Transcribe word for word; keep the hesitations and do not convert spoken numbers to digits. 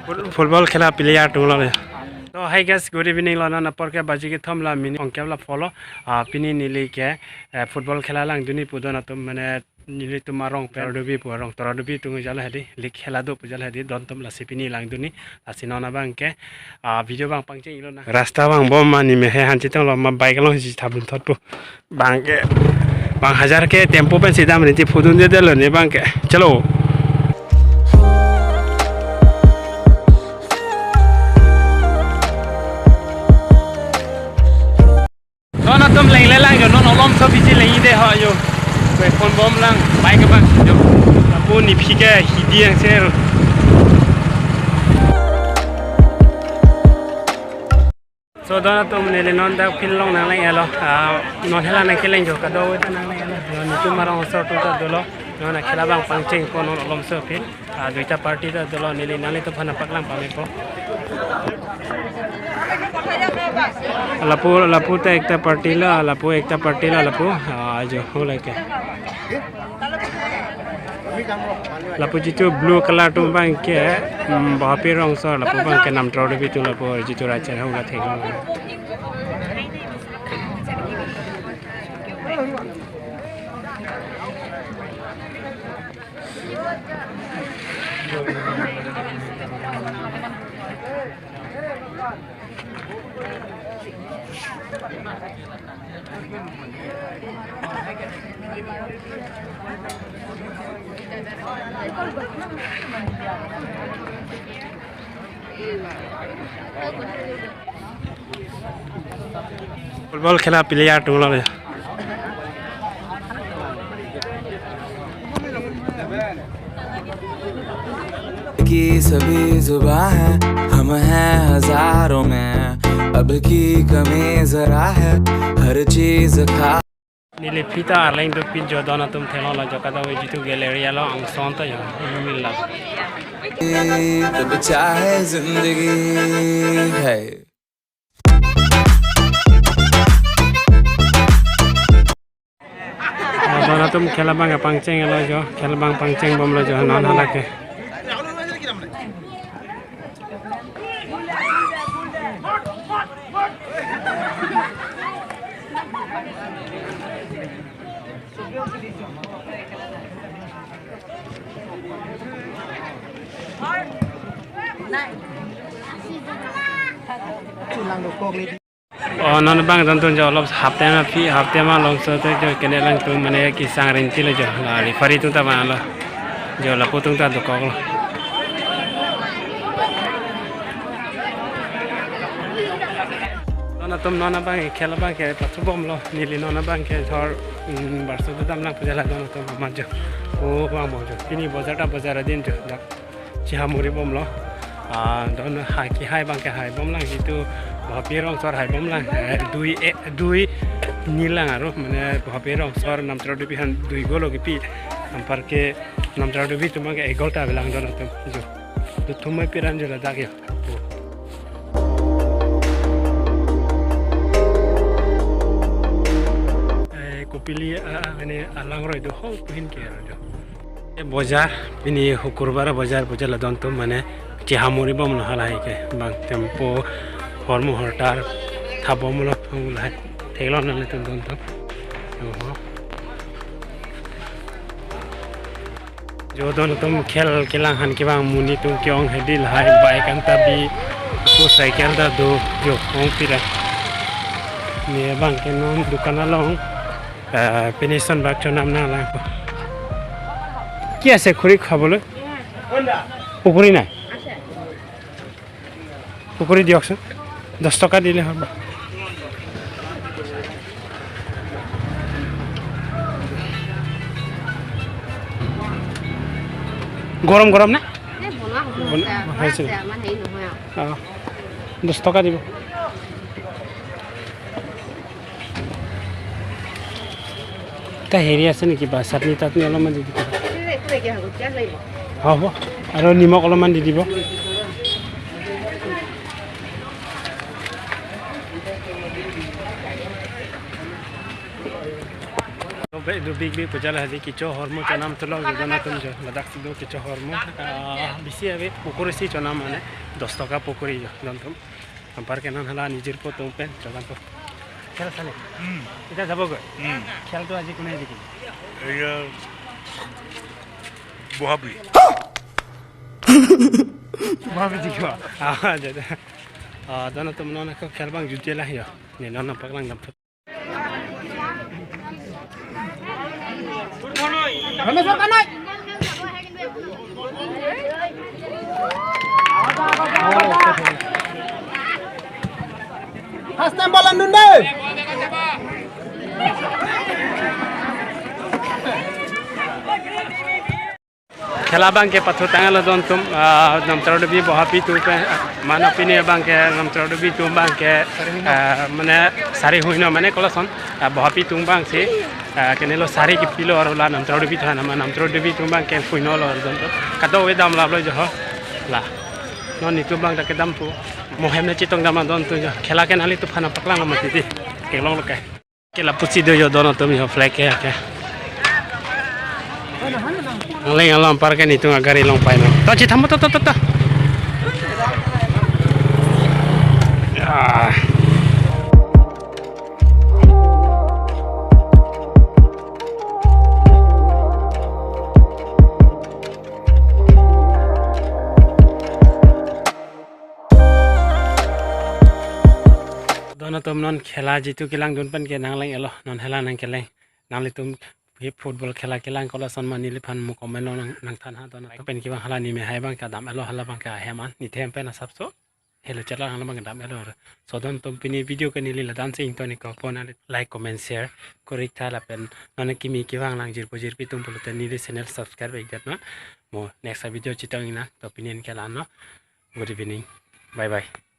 Foot-, football khela player atum lo. So hi guys, good evening lo, non apor ke baji kethom la mini ongkep la pho lo. Ah, pini neli ke, eh, football khela langdunji pu don atum, mane nelitum arong Toradubi pu arong Toradubi atum jala hedi, league khela do pu jala hedi, don atum lasi pini langdunji, lasi non abang ke, ah, video abang pangcheng-iklo na. Rasta abang bom mane me he hanchi tong lo ma bike along si thabun thot pu. Bang ke, bang hajar ke tempo pen si dam rinti phudun de de lo ne bang ke. Chalo. Non atum lengle lang jo, non olom so biji leng-i de ho jo. Kue phone bom lang, bike abang jo. Lapu nephi ke hidi angser. So don atum neli non dak field along nangleng-elo. Ah, non hela nangkeleng jo, kado-kave ta nangleng-elo. Non netum arong osor atum ta dolo. Non khela abang pangcheng po non olom so field. Ah, duita party ta dolo, neli nanglitum aphan nangpaklang pame po. Lapu, lapu ta ekta party lo, lapu ekta party lo, lapu. Ah, jo, ho lake. Lapu jitu blue color atum abang ke, hmm, Bohapi rong osor, lapu abang ke Namtro Devi atum lapu jitu rajar hong la thek. Football khela player atum lo. की सभी जुबां है, हम हैं हजारों में, अब की कमी जरा है, हर चीज खा Neli phi ta arleng dopik jo, don atum theklong lo jo, kado-kave jitu gallery along angsong ta jo, mil la. तब चाहे जिंदगी है। Ah, don atum khela abang pangcheng-elo jo, khela abang pangcheng bomlo jo, non hala ke. Oh, non abang don atum jo olop half time aphi, half time along so te jo kene lang atum mane kesang rinti lo jo. La referee atum ta ma lo. Jo lapu atum ta dokok lo. Don atum non abang khela abang ke pathu bomlo. Neli non abang ke thor, mm, barso dam lang pu jala don atum amat jo. Oh, abang bom jo. Pini bojar ta bojar adin jo. Dak Chihamuri bomlo. Ah, don ha kehai abang ke hai bom lang, jitu Bohapi rong osor hai bom lang. Eh, dui, eh, dui nil lang aro, mane Bohapi rong osor Namtro Devi aphan dui gol kepi. Anparke Namtro Devi atum abang ke ek gol ta avelang don atum jo. Duthum mai piran jo ladak jo. Eh, kopili, ah, ah, mane alangroi do ho puhin ke aro jo. E bojar, pini Hukurbar bojar, bojar la don atum mane Chihamuri bomlo halahai ke, bang tempo hormu hortar tha bomlo halahai. Theklong nanglitum don atum. Oho. Jo don atum khel kelang aphan kevang monit atum ke-ong hedi lahai, bike an ta bi, motorcycle ta do jo ong pira. Ne abang ke non dukan along, eh, pini son bak chonam nanglang. কি আছে খুৰী খাবলৈ? পুকুৰী নাই? পুকুৰী দিয়কচোন, দহ টকা দিলে হ'ব। গৰম গৰম নে? এই বনোৱা হ'ব, বন-, হৈছে। আছে, আমাৰ হেৰি নহয় আৰু। অ, দহ টকা দিব। এটা হেৰি আছে নেকি বা? চাটনি তাটনি অলপমান দি দিব। একো নাইকিয়া হৈ গ'ল, পিঁয়াজ লাগিব। হ'ব, আৰু নিমখ অলপমান দি দিব। Bre, do big big pujala hadi kecho hormu chonam tolok jo, don atum jo. Ladak si do kecho hormu. Ah, bisi ave pokori si chonam mane, dos taka pokori jo, don atum. Anpar ke non hala nijirpo atum pen, chonam po. Khel sale. Hmm. Ita jabo ko? Hmm. Khel to aji kune diki. Iya. Bohapi. Bohapi diki. Ah, jadi. Ah, don atum non ko khel abang jutje la jo. Ne non paklang dam. First time ball andun deh. Khela abang ke pathotanglo don atum, ah, Namtaro Devi Bohapi atum pen, ah, mane pini abang ke Namtaro Devi atum abang ke, ah, mane sari huino mane kolason, ah, Bohapi atum abang si, ah, kenelo sari kepilo arlo la Namtaro Devi atum, mane Namtaro Devi atum abang ke huinolo don atum. Kadokave damlaplo jo ho. La. Non netum abang ta kedam pu. Mo hem ne chetong dam don atum jo. Khela ke nanglitum aphan paklang mati di. Kelong lo ke. Ke lapusi do jo don atum jo flag ke ke. Nangleng along anpar ke netum agari along pai non. To chetham to to to to. Ya. Don atum non khela jitu kelangdun pen ke nangleng-elo, non hela nangkeleng. Nanglitum hi football khela kelang kolason ma neliphan mo comment along nang, nangthan ha don atum. Pen kevang hala neme hai abang ke dam-elo, hala abang ke ahem an. Nethem pen asapso. Helo chela hala abang ke dam-elo. So don atum pini video ke neli ladak si ingtonik ko, pon ale like, comment, share kori tha lapen non kimi kevang lang jirpo jirpi atum pulote neli channel subscribe ik det non. Mo next video chetong ina to pini an ke la-an non. Good evening. Bye bye.